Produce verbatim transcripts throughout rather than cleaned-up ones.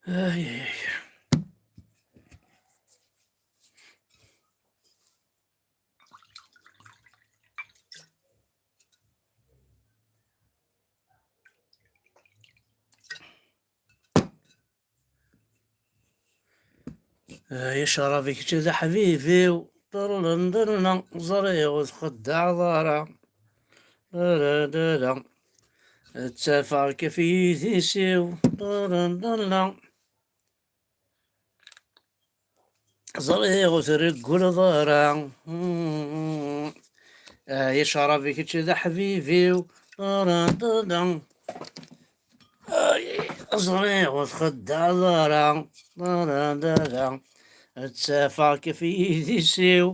Ay, ay, ay. Ay, acrabi, kečč d aḥbibi-w. Ṭrrndrna, ẓriɣ ur txeddaɛeḍ ara. Ṭrrndrna, ttafeɣ-k ɣef yidis-iw. Ṭrrndrna, ẓriɣ ur treggleḍ ara. Ay, acrabi, kečč d aḥbibi-w. Ṭrrndrna, ay, ẓriɣ ur txeddaɛeḍ ara. Ṭrrndrna, ttafeɣ-k ɣef yidis-iw.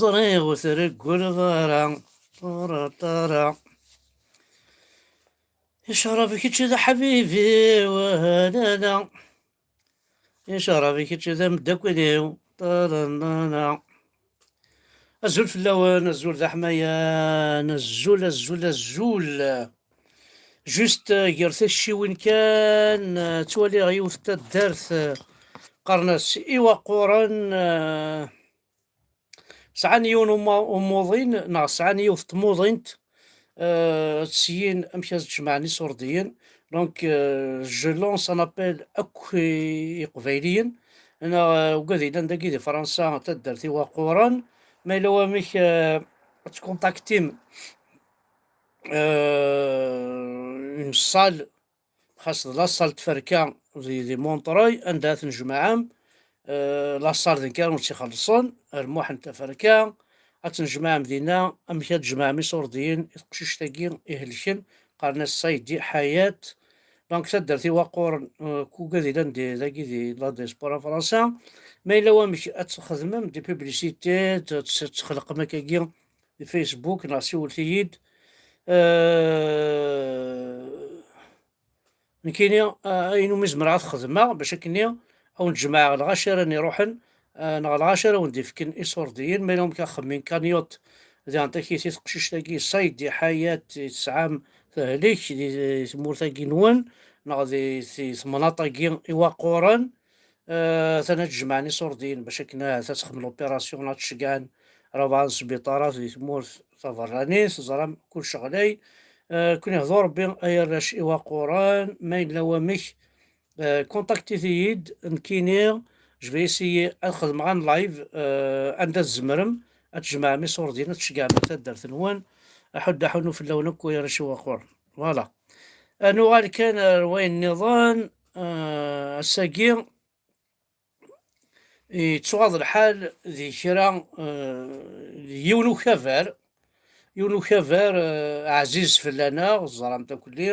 Ẓriɣ ur treggleḍ ara. Ṭrrndrna, icrab kečč d aḥbibi-w, ah, la, la. Icrab kečč d ameddakel-iw. Ṭrrndrna. Azul fell-awen, azul d aḥmayan, azul, azul, azul. Juste, euh, gar tacciwin kan, euh, ttwaliɣ yiwet n taddart, euh, qqaren-as Iwaquren, euh, sɛan yiwen uma-, umuḍin, neɣ sɛan yiwet n tmuḍint, euh, syin amek ad jemɛen iṣurdiyen. Donc, euh, je lance un appel akk i Iqbayliyen, neɣ, euh, ugad yellan dagi di Fransa, taddart Iwaquren, ma yella wamek, euh, ad tkontaktim, euh, une salle, xas d la salle tferka di, di Montreuil, anda ad tnejmaɛem, euh, la salle d nekk ara wen-tt-ixellṣen, ar Muḥend Taferka, ad tnejmaɛem dinna, amek ad tjemɛem iṣurdiyen i teqcict-agi ihelken, qqaren-as Saïdi Ḥayat. Donc, taddart Iwaquren, euh, kugad yellan di, dagi di la diaspora Fransa. Ma yella wamek ad txedmem des publicités, t-, t-, txelqem akkagi di Facebook, neɣ siwlet-iyi-d. Euh, nekkini, euh, ayen umi zemreɣ ad t-xedmeɣ, bac akkenni ad wen-d-jemɛeɣ lɣaci ara n-iruḥen, euh, neɣ lɣaci ara wen-d-ifken iṣurdiyen, ma yella wamek axemmem cagnotte, diɣen takit i teqcict-agi, Saïdi Ḥayat, i tesɛam tehlek di, di tmurt-agi-nwen, neɣ di, di temnaḍt-agi Iwaquren, euh, atan ad jemɛen iṣurdiyen bac akken ahat ad texdem l'opération, ad ceggɛen rebɛa n sbiṭarat di tmurt taberranit, teẓram kullec ɣlay. Euh, ken ihdu Rebbi ay arrac Iwaquren, ma yella wamek, euh, kontaktit-iyi-d, nekkini, je vais essayer ad xedmeɣ un live, euh, anda tzemrem ad tjemɛem iṣurdiyen, ad tceggɛem taddart-nwen, aḥuddu aḥunnu fell-awen akk ay arrac Iwaquren. Voilà. Ad nuɣal kan ar wayen nniḍen, euh, ass-agi, yettuɣaḍ lḥal di kra, eh, di yiwen ukabar, yiwen ukabar, eh, ɛziz fell-aneɣ, teẓram-t akk-nni,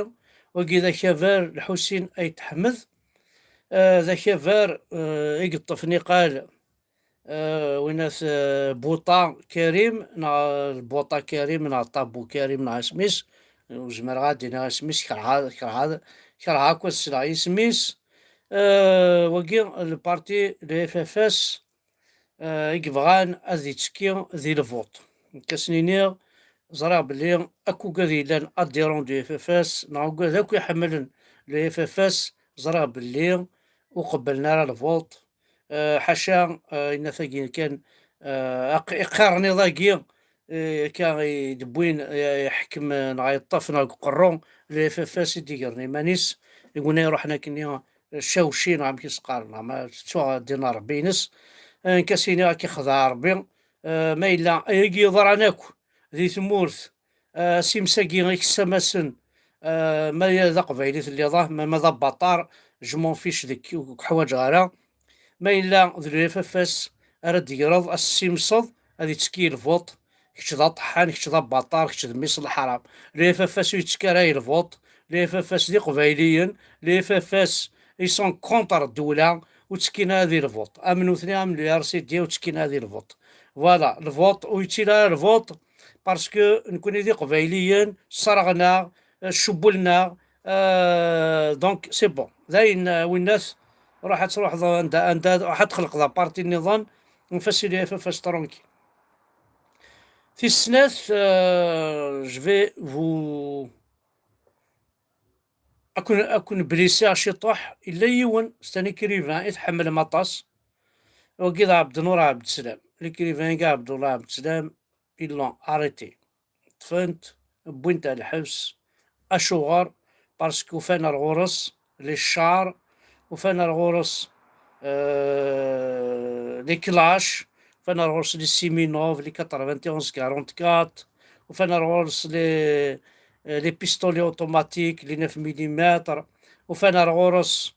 wagi d akabar Lḥusin Ayt Ḥmed, eh, d akabar, eh, i yeṭṭef niqal, eh, winat, eh, Buṭa Karim, neɣ Buṭa Karim, neɣ Ṭabu Karim, neɣ isem-is, ur zmireɣ ad d-iniɣ isem-is, kerheɣ, kerheɣ, kerheɣ akk ad sleɣ i isem-is. Euh, wagi, le parti, le F F S, euh, i yebɣan ad yettekki di lvuṭ. Nekk ad sen-iniɣ, ẓriɣ belli akk ugad yellan adhérent du F F S, neɣ ugad akk iḥemmlen le F F S, ẓriɣ belli ur qebblen ara lvuṭ. Euh, ḥaca, euh, inna tagi kan, euh, aq-, iqarniḍ-agi, eh, akka i d-wwin, eh, iḥkem, eh, neɣ yeṭṭef neɣ deg uqerru, le F F S i d-igren iman-is, i wina iruḥen akkenni, eh, cawci neɣ amek i s-qqaren, neɣ ma tettuɣ ddin n Ṛebbi-ines, eh, nekk ad s-iniɣ ad k-ixdeɛ Ṛebbi, eh, ma yella ayagi yeḍran akk di tmurt, eh, s imes-agi i kessam-asen, eh, ma d aqbayli telliḍ, ah, ma, ma d abaṭar, je m'en fiche deg-k, ur k-ḥwaǧeɣ ara. Ma yella d le F F S ara d-tegreḍ, ad s-tessimseḍ, ad yettekki i lvuṭ, kečč d aṭeḥḥan, kečč d abaṭar, kečč d mmi-s n leḥram. Le F F S ur yettekki ara i lvuṭ, le F F S d iqbayliyen, le F F S ils sont contre ddewla, ur ttekkin ara di lvuṭ. Am nutni, am le R C D, ur ttekkin ara di lvuṭ. Voilà, lvuṭ, ur yettili ara lvuṭ, parce que nekni d iqbayliyen, sserɣen-aɣ, eh, cewwlen-aɣ, eh, donc c'est bon. Dayen, eh, winnat, ruḥ ad truḥeḍ anda, anda, ruḥ ad txelqeḍ aparti nniḍen, nfasili F F S tranquille. Tis snat, euh, je vais vous, Akun akun blisiɣ ciṭuḥ. Illa yiwen, c'est un écrivain i tḥemmlem aṭas, wagi d Ɛebdnur Ɛebdeslam. L'écrivain-agi Ɛebdullah Ɛebdeslam, ils l'ont arrêté. Ṭṭfen-t, wwin-t ar lḥebs. Acuɣer? Parce que ufan ar ɣur-s les chars, ufan ar ɣur-s, euh, les clashs, ufan ar ɣur-s les Semenov, les quatre-vingt-onze quarante-quatre, ufan ar ɣur-s les, euh, les pistolets automatiques, les neuf millimètres, ufan ar ɣur-s,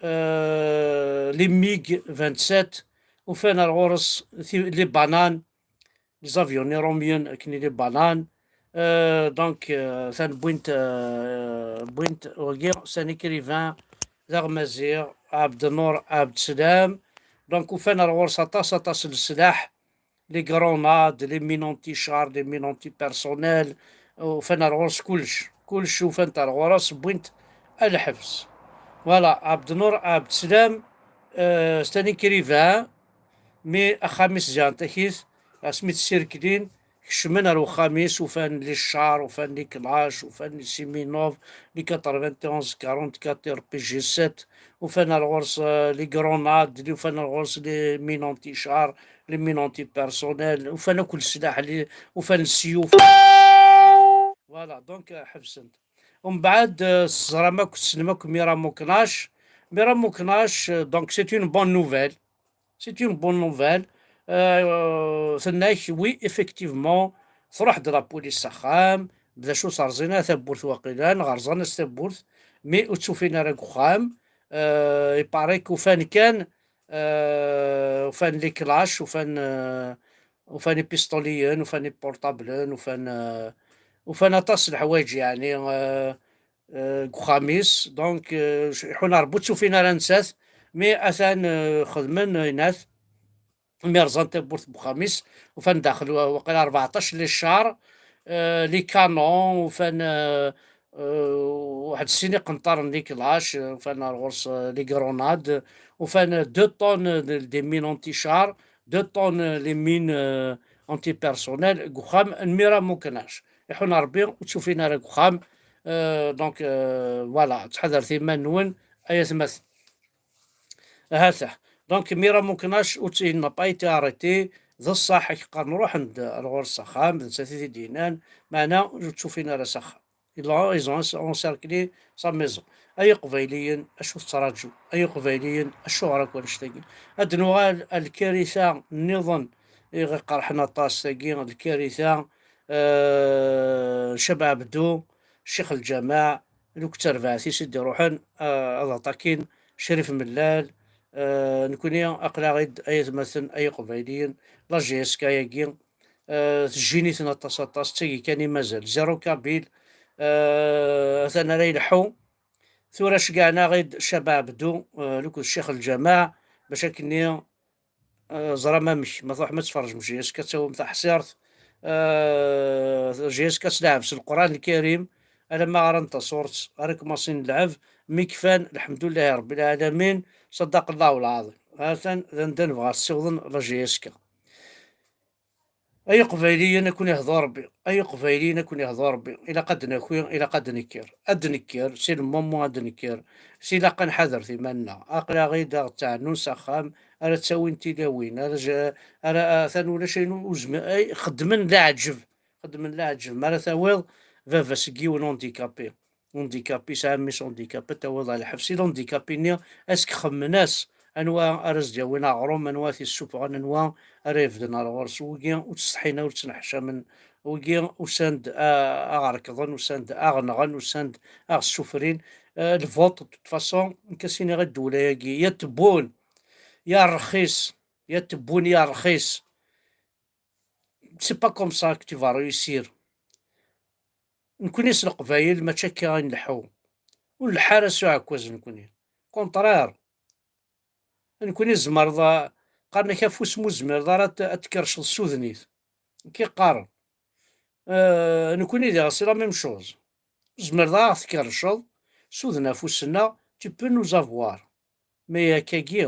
euh, les MiG vingt-sept, ufan ar ɣur-s ti-, les bananes, les avions niromyens, akken les bananes. Euh, donc, euh, atan wwin-t, euh, wwin-t, wagi, c'est un écrivain, d aɣmaziɣ, Ɛebdnur Ɛebdeslam. Donc, ufan ar ɣur-s aṭas, aṭas n leslaḥ, les grenades, les mines anti-chars, les mines anti-personnel, ufan ar ɣur-s kullec, kullec ufan-t ar ɣur-s, wwin-t ar lḥebs. Voilà, Ɛebdnur Ɛebdeslam, euh, c'est un écrivain, mais axxam-is ziɣen takit, asmi tt-ssirkelin, kecmen ar uxxam-is, ufan les chars, ufan les clashs, ufan les Semenov, les quatre-vingt-onze quarante-quatre R P G sept, ufan ar ɣur-s, euh, les grenades, ufan ar ɣur-s les mines anti-chars, les mines anti-personnel, ufan akk leslaḥ, les, ufan ssyuf. Voilà, donc, euh, ḥebsen-t. Umbeɛd, euh, teẓram akk, tessnem akk Mira Muknac. Mira Muknac, euh, donc c'est une bonne nouvelle. C'est une bonne nouvelle. Euh, tenna-k, oui, effectivement, truḥ-d la police s axxam, d acu, serẓin-as tawwurt waqila, neɣ rẓan-as tawwurt, mais ur tt-ufin ara deg uxxam. Euh, il paraît qu'ufan kan, euh, ufan les clashs, ufan, euh, ufan ipistuliyen, ufan iportablen, ufan, euh, ufan aṭas n leḥwayeǧ, yeɛni, euh, euh, deg uxxam-is. Donc, euh, iḥun Rebbi ur tt-ufin ara nettat, mais atan, euh, xedmen, euh, inat, mi rẓan tawwurt n uxxam-is, ufan daxel wa-, waqila rbeɛṭac les chars, euh, les canons, ufan, euh, euh, waḥed sin iqenṭaren n les clashs, euh, ufan ar ɣur-s, euh, les grenades, ufan deux tonnes de, des mines anti-chars, deux tonnes les mines, euh, anti-personnel, deg uxxam n Mira Muknac. Iḥun Rebbi ur tt-ufin ara deg uxxam. Euh, donc, euh, voilà, ttḥadaret iman-nwen, ay atmaten. Hata. Donc, Mira Muknac, ur tt-, il n'a pas été arrêté. D ṣṣeḥ, ak qqaren ruḥen-d ar ɣur-s s axxam, d nettat i t-id-yennan, meɛna ur tt-ufin ara s axxam. Ils ont, ils ont encerclé sa maison. Ay Iqbayliyen, acu tettraǧu? Ay Iqbayliyen, acuɣer akk annect-agi? Ad nuɣal ar lkarita nniḍen i ɣ-iqerḥen aṭas, tagi, lkarita, euh, Caba Ɛebdu, Ccix Lǧameɛ, d akk d terbaɛt-is i d-iruḥen, euh, ad aṭakin Crif Mellal. Euh, nekni aql-aɣ-id, ay atmaten, ay Iqbayliyen, la J S K-agi, euh, tejjin-iten aṭas, aṭas, d tagi kan i mazal. Zéro kabyle, euh, atan ara ileḥḥu. Tura ceggɛen-aɣ-id Caba Ɛebdu, euh, akked Ccix Lǧameɛ, bac akkenni, euh, ẓram amek, ma truḥem ad tferrǧem J S K, ad tawim taḥṣirt, euh, J S K ad tleɛɛeb s Leqran Lkarim, alamma ɣran taṣurt, ara kmaṣin lɛeb, mi kfan, lḥemdulillahi Rebbil Ɛalamin, ṣaddaq Allahu lɛaḍim. Atan d anda nebɣa ad ssiwḍen la J S K. Ay Iqbayliyen, ad ken-ihdu Rebbi. Ay Iqbayliyen, ad ken-ihdu Rebbi. Ilaq ad d-naki, ilaq ad d-nekker. Ad d-nekker, c'est le moment ad d-nekker. S ilaq ad nḥadret iman-nneɣ. Aql-aɣ-id ad ɣ-ttɛennun s axxam, ara ttawin tilawin, ara j-, ara, atan ulac ayen ur zmi-, ay, xeddmen leɛǧeb. Xeddmen leɛǧeb. Mi ara tawiḍ baba-s n yiwen handicapé, handicapé, yesɛa mmi-s handicapé, ad tawiḍ ɣer lḥebs. I lhandicapé-nni, ad s-xemmen-as anwa ara s-d-yawin aɣrum, anwa ara t-yessufɣen, anwa ara yebden ar ɣur-s. Wigi ur ttsetḥin, ur ttneḥcamen. Wigi usan-d a-, a ɣ-rekḍen, usan-d a ɣ-nɣen, usan-d a ɣ-ssufrin. Euh, lvuṭ, de toute façon, nekk ad s-iniɣ i ddewla-agi, ya tewwun, ya rxis, ya tewwun, ya rxis. C'est pas comme ça que tu vas réussir. Nekni s Leqbayel mačči akka i nleḥḥu. Ur nleḥḥu ara s uɛekkaz nekni. Contraire. Nekni tzemreḍ a-, qqaren-ak afus ma ur tezmireḍ ara ad t-, ad tkerrceḍ s udnit. Nekki qqaren. Euh, nekni diɣ c'est la même chose. Tzemreḍ ad ɣ-tkerrceḍ s udn afus-nneɣ, tu peux nous avoir. Mais akkagi,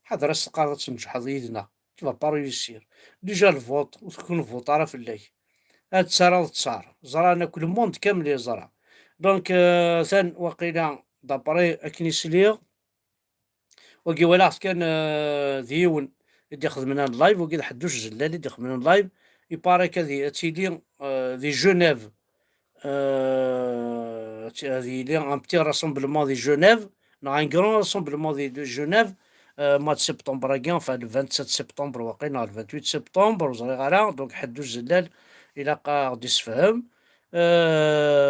ḥader ad s-teqqareḍ ad tneǧḥeḍ yid-neɣ. Tu vas pas réussir. Déjà lvuṭ, ur tkun vuṭ ara fell-ak. Ad taraḍ ttar. Ẓran akk le monde kamel yeẓra. Donc, euh, atan waqila d'après akken i sliɣ, wagi walaɣ-t kan, euh, d yiwen i d-ixedmen un live, wagi d Ḥedduc Zellal i d-ixedmen un live. Il paraît qu'ad, ad tili, euh, di Genève. Euh, ad yili un petit rassemblement di Genève, neɣ un grand rassemblement di, di Genève, euh, mois de septembre-agi, enfin, le vingt-sept septembre, waqil, neɣ le vingt-huit septembre, ur ẓriɣ ara. Donc, Ḥedduc Zellal, ilaq ad ɣ-d-issefhem. Euh,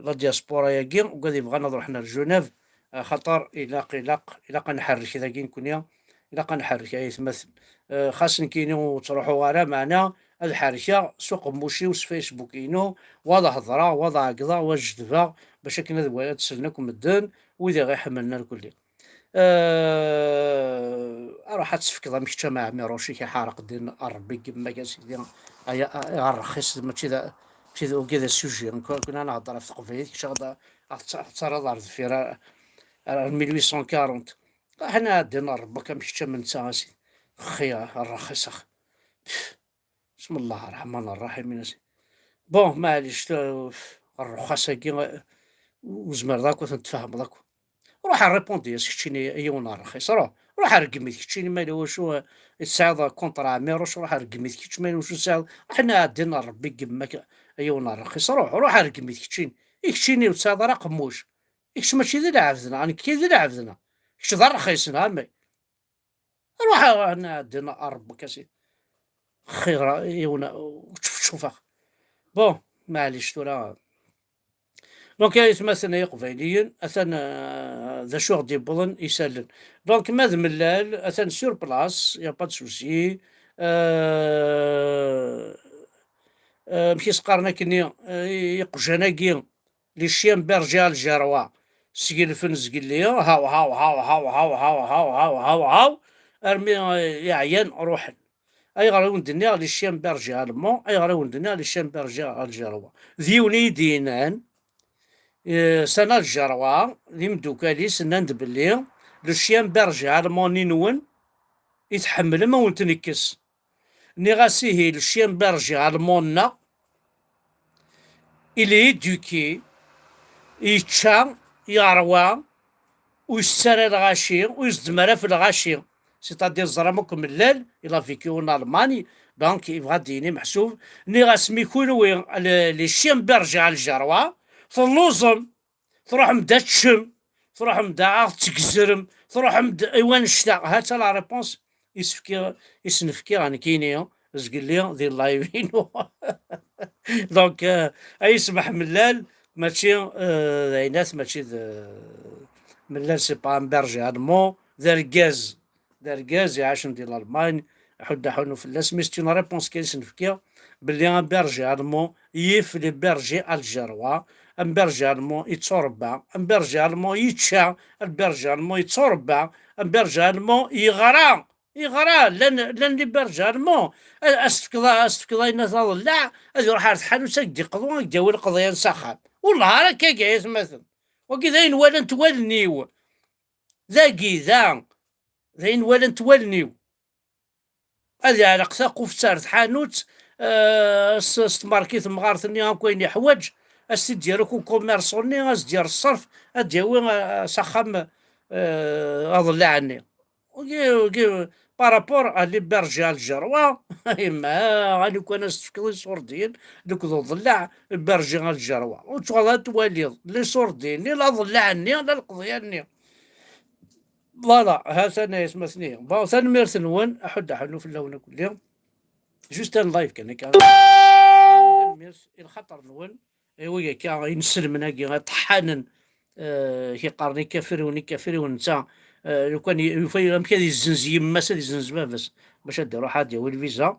la diaspora-agi, ugad yebɣan ad ruḥen ar Genève, axaṭer ilaq, ilaq, ilaq ad nḥerrek dagi nekni, ilaq ad nḥerrek ay atmaten. Eh, xas nekkini ur ttruḥuɣ ara, meɛna ad ḥerrkeɣ s uqemmuc-iw, s Facebook-inu, wa ad hedṛeɣ, wa ad ɛeggḍeɣ, wa ad jedbeɣ, bac akken ad wa-, ad slen akk medden, wid i ɣ-iḥemmlen irkelli. Eh, ruḥ ad tefkeḍ am kečč a Ɛmiruc-ik iḥerq din, a Ṛebbi n yemma-k a sidi, ay, ay, ay, rxis, mačči d, mačči d, agi d asuji, nekk, nekk ad nehder ɣef teqbaylit, kečč ad, ad tt-, ad terreḍ ar deffir, ar, ar mil huit cent quarante. Aḥna ɛeddi n Ṛebbi-k am kečč am netta a sidi. Xi, rxis, ax. Pff, بسم الله الرحمن الرحيم. Bon, maɛlic, ta-, rrxas-agi, ur zmireḍ akk ad ten-tfehmeḍ akk. Ruḥ rripundi-as keččini a yiwen n rrxis, ruḥ, ruḥ rgem-it keččini, ma yella wacu, eh, tesɛiḍ kontra Ɛmiruc, ruḥ rgem-it kečč, ma yella wacu tesɛiḍ, aḥna ɛeddi n Ṛebbi n yemma-k a yiwen n rrxis, ruḥ, ruḥ rgem-it keččini, i keččini ur tesɛiḍ ara aqemmuc, i kečč mačči d lɛebd-nneɣ, nekk i d lɛebd-nneɣ, kečč d rrxis-nneɣ, a may. Ruḥ, ruḥ, ɛeddi n Ṛebbi-k a sidi. Xir, yiwen, ur ttfeccufeɣ. Bon, maɛlic tura. Donc, ay atmaten ay iqbayliyen, atan, euh, d acu i ɣ-d-yewwḍen isallen. Donc, ma d Mellal, atan sur place, y a pas de souci. Euh, euh, amek i s-qqaren akkenni, euh, i-, iqjan-agi, les chiens bergers algérois, sgelfen zgelli, haw, haw, haw, armi, euh, i ɛyan, ruḥen. Ayɣer i wen-d-nniɣ les chiens bergers allemands? Ayɣer i wen-d-nniɣ les chiens bergers algérois? D yiwen i yi-d-yennan, eh, s un Algérois, d imeddukal-is, nnan-d belli le chien berger allemand-nni-nwen i tḥemmlem, a wen-t-nekkes. Nniɣ-as ihi le chien berger allemand-nneɣ, il est éduqué, yečča, yerwa, ur isett ara lɣaci, ur izeddem ara ɣef lɣaci. C'est-à-dire, ẓram akk Mellal, il a vécu en Allemagne, donc yebɣa ad d-yini meḥsub. Nniɣ-as, mi kunwi, le, les chiens bergers algérois, telluẓem, truḥem-d ad teččem, truḥem-d ad ɣ-tgezrem, truḥem-d i wannect-a. Ha-tt-a la réponse i s-fkiɣ, i sen-fkiɣ nekkini, zgelli di live-inu. Donc, euh, ay yesmeḥ Mellal, mačči, euh, d aynat, mačči d, Mellal, c'est pas un berger allemand, d argaz, d argaz iɛacen di Lalman, ḥudd aḥunu fell-as, mais c'est une réponse kan i sen-fkiɣ, belli un berger allemand yif les bergers algérois, un berger allemand yetturebba, un berger allemand yečča, un berger allemand yetturebba, un berger allemand yeɣra, yeɣra, llan, llan les bergers allemands, a, a s-tefkeḍ, a s-tefkeḍ ayen ad aḍellaɛ, ad iruḥ ar tḥanut, ad k-d-iqḍu, ad k-d-yawi lqeḍyan s axxam. Wellah ara akka ay atmaten. Wagi d ayen walant wallen-iw. Dagi, da, d ayen walant wallen-iw. Ad iɛelleq taquft ar tḥanut, eh, s, s tmerki temɣart-nni akk ayen yeḥwaǧ, ad s-t-id-yerr akk ukumirṣu-nni, ad s-d-yerr ṣṣerf, ad d-yawi, eh, s axxam, eh, aḍellaɛ-nni. Wagi, wagi, par rapport à les bergers algérois, yemma, a lukan ad s-tefkeḍ iṣurdiyen, lekd uḍellaɛ, berger algérois. Ur tuɣaleḍ ad twaliḍ, les iṣurdiyen-nni, la aḍellaɛ-nni, la leqḍyan-nni. Voilà, ha-t-an ay atmaten-iw. Bon, tanemmirt-nwen, aḥudd aḥunnu fell-awen akk-nni. Juste un live kan akka. Tanemmirt i lxaṭer-nwen. I wigi akka, inselmen-agi, iṭeḥḥanen, eh, i qqaren ikafriwen, ikafriwen, netta, eh, lukan y-, yufa amek ad yezzenz yemma-s, ad yezzenz baba-s, bac ad d-iruḥ ad d-yawi lviza.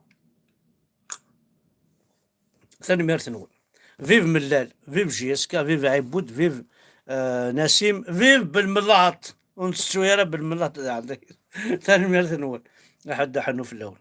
Tanemmirt-nwen. Vive Mellal, vive J S K, vive Ɛibud, vive, euh, Nassim, vive Belmellaṭ. Ur nettettu ara Belmellaṭ d ɛendak. Tanemmirt-nwen. Aḥudd aḥunnu fell-awen.